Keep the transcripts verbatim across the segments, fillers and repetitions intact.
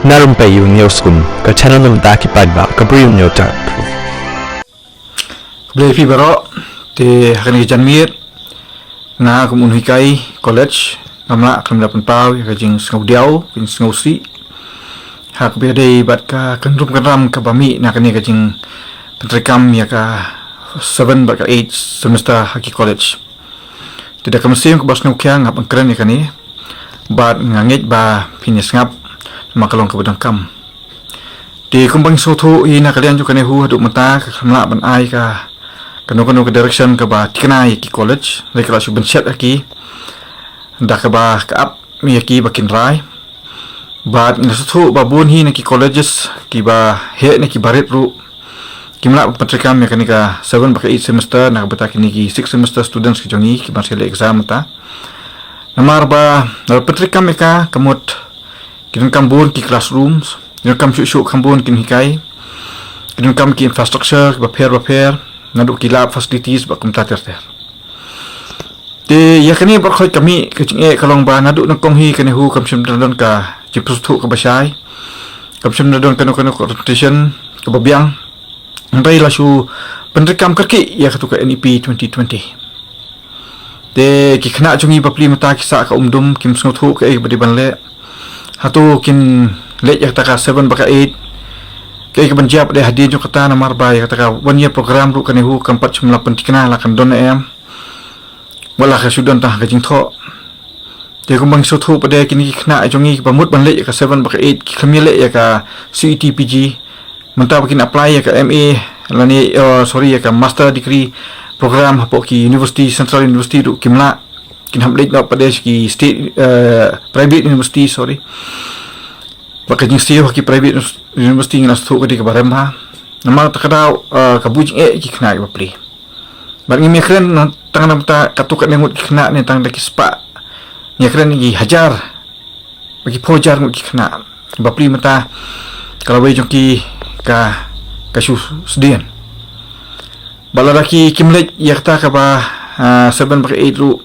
Na Rympei U Hynñiewskum, ka channel na bynta ki paidbah ka Bri U Hynñiewtrep. Khublei phi baroh. Te ha kane ka janmiet, nga kum u nonghikai college, ngam lah khlem da pynpaw ïa ka jingsngewdiaw, ka jingsngewsih ha kaba ïadei bad ka kynrum kynram kaba mih na kane ka jingpyntreikam ïa ka seven bad ka eight semester ha ki college. Te da ka mynsiem kaba sngewkhia nga hap ban kren ïa kane, bad nga ngeit ba phin ïa sngap, namar ka long kaba donkam. Te kumba ngi sngewthuh hi, na ka liang jong ka NEHU haduh mynta kam lah ban ai ka kano kano ka direction kaba thikna ïa ki college, lada ka la shu bynshet ïa ki da kaba ka ap ïa ki ba kin rai. Bad nga sngewthuh ba bun hi na ki colleges kiba heh ne kiba rit ruh kim lah ban pyntreikam ïa kane ka seven bad ka eight semester, na ka bynta kine ki six semester students ki jong ngi kiba sa leh exam mynta. Namar ba lada pyntreikam ïa ka, ka mut ki donkam bun ki classrooms, ki donkam shuh shuh kham bun ki nonghikai, ki donkam ki infrastructure kiba pher ba pher, naduh ki lab facilities bad kumta ter ter. Te ïa kane baroh khoit ka mih ka jingeh ka long ba naduh nyngkong hi ka NEHU kam shym da don ka jingpynsngewthuh kaba shai, kam shym da don kano kano ka orientation kaba biang. Hynrei la shu pyntreikam kyrkieh ïa katu ka NEP twenty twenty. Te ki khynnah jong ngi bapli mynta ki sah ka umdum, kim sngewthuh kaei kaba dei ban leh. Hato kin leit ïa kata ka seven bad ka eight? Kaei kaban jia pat de hadien jong kata, namar ba ïa kata ka one year program ruh ka NEHU kam pat shym la pynthikna la kan don ne em. Wat la ka shu don tang ha ka jingthoh. Te kumba ngi sngewthuh pat de, kine ki khynnah jong ngi kiba mut ban leit ïa ka seven bad ka eight, ki khlem ïaleh ïa ka CET PG. Mynta ba kin apply ïa ka MA lane, oh, sorry, ïa ka master degree program hapoh ki university, central university ruh kim lah. Kin hap leit noh pat de sha ki state, eh, private university, sorry. Bad ka jingsiew ha ki private university ngi la sngewthuh ka dei kaba rem bha. Namar kata ka daw, eh, ka buh jingeh ïa ki khynnah kiba pli. Bad ngim ïakren tang na bynta katto katne ngut ki khynnah ne tang da ki spah. Ngi ïakren ïa ki hajar bad ki phew hajar ngut ki khynnah. Bapli mynta ka lawei jong ki ka, ka shu sdien. Bad lada ki, kim leit ïa kata kaba, ah, seven bad ka eight ruh,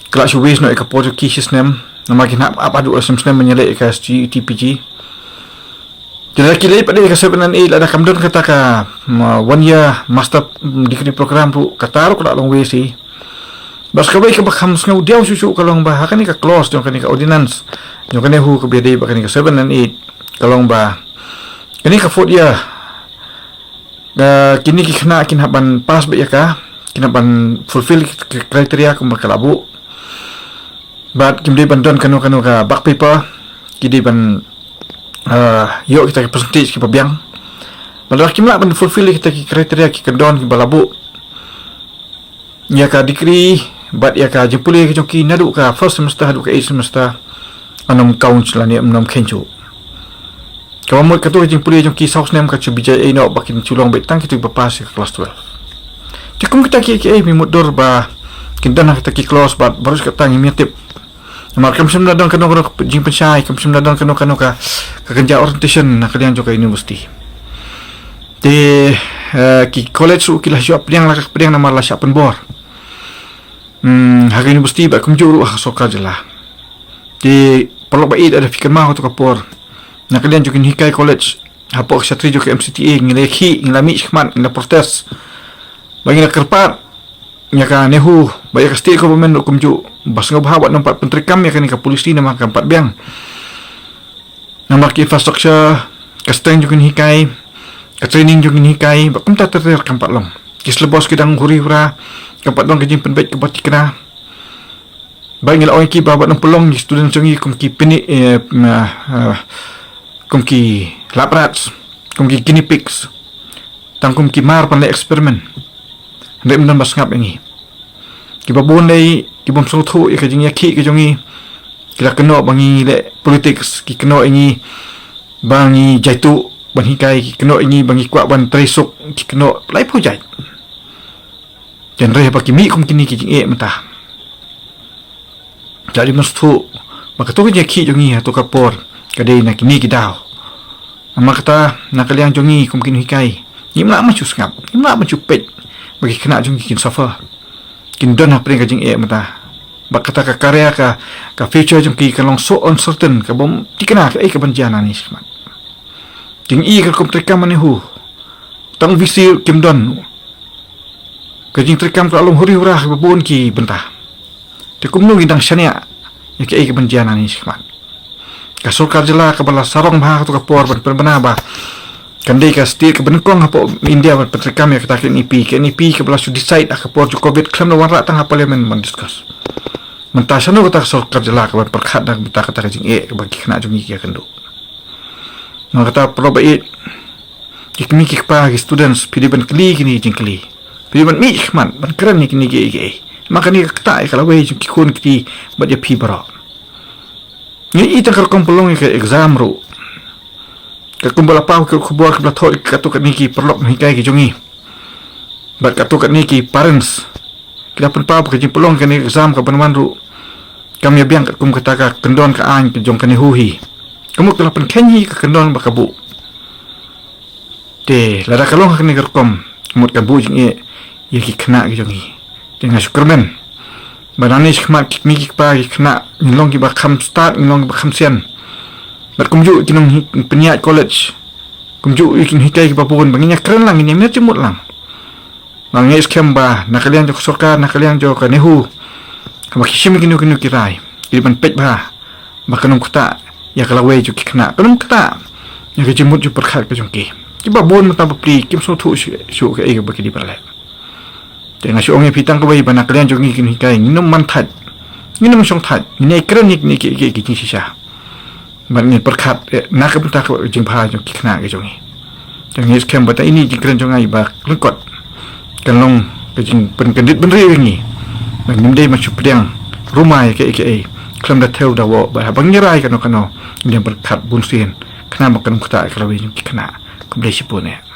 ka la shu waste noh ïa ka por jong ki shi snem. Namar kin hap ap haduh la shi snem ban ïaleh ïa ka CET PG. Te lada ki leit pat de ïa ka seven and eight, lada kam don kata ka, mm, one year master, mm, degree program ruh, kata ruh ka la long waste hi. Bad sa kawei kaba kham sngewdiaw shuh shuh ka long ba ha kane ka clause jong kane ka ordinance jong ka NEHU kaba ïadei bad kane ka seven and eight, ka long ba kane ka fourth year, ah, kine ki khynnah kin hap ban pass beit ïa ka, kin hap ban fulfill ki, ki criteria kumba ka la buh. Bad kim dei ban don kano kano ka back paper, ki dei ban, ah, ïoh kita ki percentage kiba biang. Bad lada kim lah ban fulfill kita ki criteria ki kyndon kiba la buh, ïa ka degree bad ïa ka jingpule ka jong ki naduh ka first semester haduh ka eighth semester, ym nym count lane ym nym kheiñ shuh. Kaba mut katu ka jingpule jong ki saw snem ka shu bijai ei noh, ba kin shu long beit tang kitu kiba pass ïa ka class twelve. Te kum kita kiei kiei, eh, mi mutdur ba kin don ha kita ki clause, bad baroh kata ngim ïatip. Namar kam shym la don kano kano ka jingpynshai, kam shym la don kano kano ka, ka kynja orientation na ka liang jong ka university. Te, eh, ki college ruh ki la shah pdiang, la ka pdiang namar la shah pynbor. Hmm, ha ka university bad kumjuh ruh ha ka sorkar jylla. Te paralok ba ïeit, lada phi kynmaw ha kato ka por, na ka liang jong ki nonghikai college, hapoh ka shatri jong ka MCTA, ngi la ïakhih, ngi la mih shakhmat, ngi la protest, ba ngi la kyrpad ïa ka NEHU bad ïa ka state government ruh kumjuh, ba sngewbha wat nym pat pyntreikam ïa kane ka policy namar kam pat biang. Namar ki infrastructure, ka strength jong ki nonghikai, ka training jong ki nonghikai, bad kumta ter ter kam pat long. Ki syllabus ki dang huri hura, kam pat don ka jingpynbeit kaba thikna. Ba ngi la ong ïa ki ba wat nym pynlong ki students jong ngi kum ki pini, eh, ma, eh, kum ki lab rats, kum ki guinea pigs, tang kum ki mar ban leh experiment. Hynrei ym don ba sngap ïa ngi. Kiba bun lei, ki bym sngewthuh ïa ka jingïakhih ka jong ngi, ki la kynnoh ba ngi leh politics, ki kynnoh ïa ngi ba ngi jaituh ban hikai, ki kynnoh ïa ngi ba ngi kwah ban trei suk, ki kynnoh laiphew jait. Te hynrei haba ki mih kum kine ki jingeh mynta, la dei ban sngewthuh ba kato ka jingïakhih jong ngi ha kato ka por ka dei na kine ki daw. Namar kata, na ka liang jong ngi kum ki nonghikai, ngim lah ban shu sngap, ngim lah ban shu peit ba ki khynnah jong ngi kin suffer, kin don hapdeng ka jingeh mynta. Ba kata ka career ka, ka future jong ki ka long so uncertain, ka bym thikna kaei kaban jia nangne shakhmat. Jing i ka rukom treikam ma NEHU, tang VC kim don. Ka jingtreikam ka la long huri hura ha kiba bun ki bynta. Te kumno ngi dang shaniah ïa kaei kaban jia nangne shakhmat. Ka sorkar jylla kaba la sarong bha ha kato ka por ban pynbna ba kan dei ka state kaba nyngkong hapoh India ban pyntreikam ïa kata ka NEP, ka NEP kaba la shu decide ha ka por jong covid, khlem da wanrah tang ha parliament ban discuss. Mynta shano kata ka sorkar jylla kaban pyrkhat na ka bynta kata ka jingeh kaba ki khynnah jong ngi ki ïakynduh. Namar kata, paralok ba ïeit, ki kmie ki kpa, ki students, phi dei ban kylli kine ki jingkylli. Phi dei ban mih shakhmat ban kren ïa kine kiei kiei. Namar kane ka ktah ïa ka lawei jong ki khun ki kti bad ïa phi baroh. Ngi i tang ka rukom pynlong ïa ka exam ruh. Katkum ba la paw ki khubor kiba la thoh ïa kato katne ki paralok nonghikai ki jong ngi bad kato katne ki parents, ki la pynpaw ba ka jingpynlong kane ka exam kaban wan ruh kam ïa biang katkum kata ka kyndon ka aiñ ka jong ka NEHU hi. Ka mut ka la pynkheiñ hi ka kyndon ba ka buh. Te lada ka long ha kane ka rukom, ka mut ka buh jingeh ïa ki khynnah ki jong ngi. Te nga shu kyrmen ba nangne shakhmat, ki kmie ki kpa, ki khynnah ngin long kiba kham stad, ngin long kiba kham sian. Bad kumjuh ki nongpynïaid college, kumjuh ïa ki nonghikai kiba bun, ba ngin ïakren lang, ngin ïamir jingmut lang. Nga ngeit skhem ba na ka liang jong ka sorkar, na ka liang jong ka NEHU, haba ki shim kino kino ki rai, ki dei ban peit bha ba kan ym ktah ïa ka lawei jong ki khynnah, kan ym ktah ïa ka jingmut jingpyrkhat ka jong ki. Kiba bun mynta bapli kim sngewthuh shuh, shuh kaei kaba ki dei ban leh. Te nga shu ong ïa phi tang kawei ba na ka liang jong ngi ki nonghikai, ngin ym man thait, ngin ym shong thait, ngin ïai kren ïa kine kiei kiei ki jingshisha. Bad ngin pyrkhat, eh, na ka bynta ka jingbha jong ki khynnah ki jong ngi. Te nga ngeit skhem ba ta ine i jingkren jong nga iba lyngkot kan long ka jingpynkyndit bynriew ïa ngi. Bad ngim dei ban shu pdiang rumai kaei kaei khlem da thew da woh, bad haba ngi rai kano kano, ngin pyrkhat bunsien khnang ba kan ym ktah ïa ka lawei jong ki khynnah. Khublei shibun eh.